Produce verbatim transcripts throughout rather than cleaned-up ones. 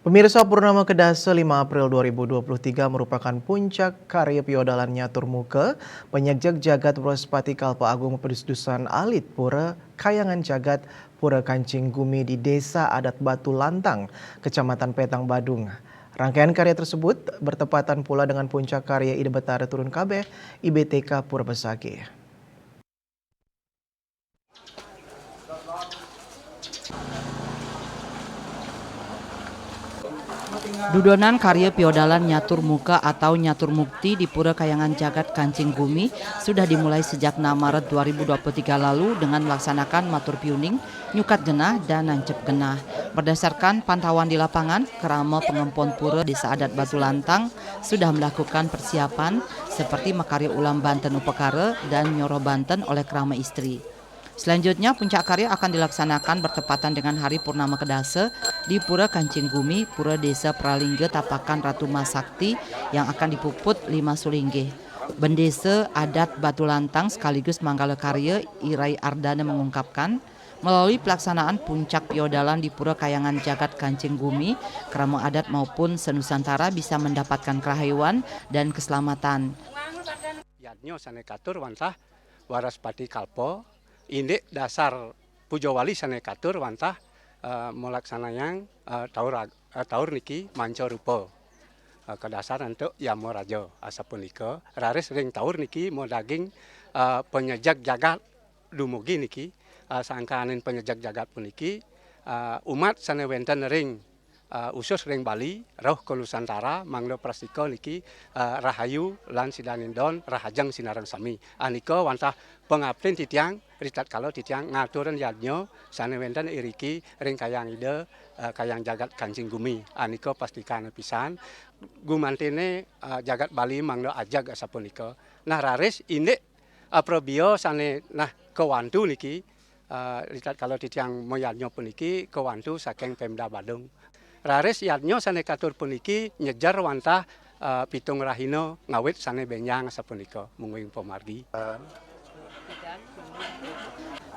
Pemirsa, Purnama Kedasa lima April dua ribu dua puluh tiga merupakan puncak karya piodalan nyatur muka, penyegjag jagat Wraspati Kalpa Agung Pedusdusan Alit Pura Kayangan Jagat Pura Kancing Gumi di Desa Adat Batu Lantang, Kecamatan Petang Badung. Rangkaian karya tersebut bertepatan pula dengan puncak karya Ida Betara Turun Kabeh, I B T K Pura Besakih. Dudonan karya piodalan nyatur muka atau nyatur mukti di Pura Kayangan Jagat Kancing Gumi sudah dimulai sejak enam Maret dua ribu dua puluh tiga lalu dengan melaksanakan matur piuning, nyukat genah, dan nancep genah. Berdasarkan pantauan di lapangan, kerama pengempon pura Desa Adat Batu Lantang sudah melakukan persiapan seperti makarya ulam banten upakara dan nyoroh banten oleh kerama istri. Selanjutnya, puncak karya akan dilaksanakan bertepatan dengan Hari Purnama Kedasa di Pura Kancing Gumi, Pura Desa Pralingga Tapakan Ratu Masakti yang akan dipuput lima sulinggih. Bendesa Adat Batu Lantang sekaligus Manggala Karya Irai Ardana mengungkapkan, melalui pelaksanaan puncak piodalan di Pura Kayangan Jagat Kancing Gumi, kerama adat maupun senusantara bisa mendapatkan kerahayuan dan keselamatan. Yadnya sane katur wantah Waraspati Kalpa, indik dasar pujawali sane katur wantah, eh, malaksanayang, eh, taur ag-, eh, taur niki manca rupa, eh, kadasar antuk Yama Raja, asapunika. Raris ring taur niki madaging, eh, panyejeg jagat dumugi niki, eh, sangkaning panyejeg jagat puniki, eh, umat sane wenten ring eh, usus ring Bali, rauh ka Nusantara, mangda prastika niki, eh, rahayu lan sidaning don rahajeng sinareng sami. Anika wantah pangaptin titiang, ritatkala titiang ngaturin yadnya sane wenten iriki ring Kayang Ida, eh, Kayang Jagat Kancing Gumi. Anika pastikane pisan, gumantine, eh, jagat Bali mangda ajeg asapunika. Nah, raris indik aprabia sane nah kawantu niki, eh, ritatkala titiang mayadnya puniki kawantu saking Pemda Badung. Raris yadnya sane katur puniki nyejer wantah, eh, pitung rahina ngawit sane benjang sapunika, mungguing pamargi.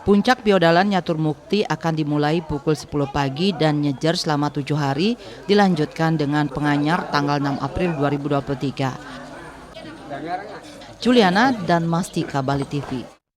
Puncak piodalan nyatur mukti akan dimulai pukul sepuluh pagi dan nyejer selama tujuh hari, dilanjutkan dengan penganyar tanggal enam April dua ribu dua puluh tiga. Juliana dan Mastika, Bali T V.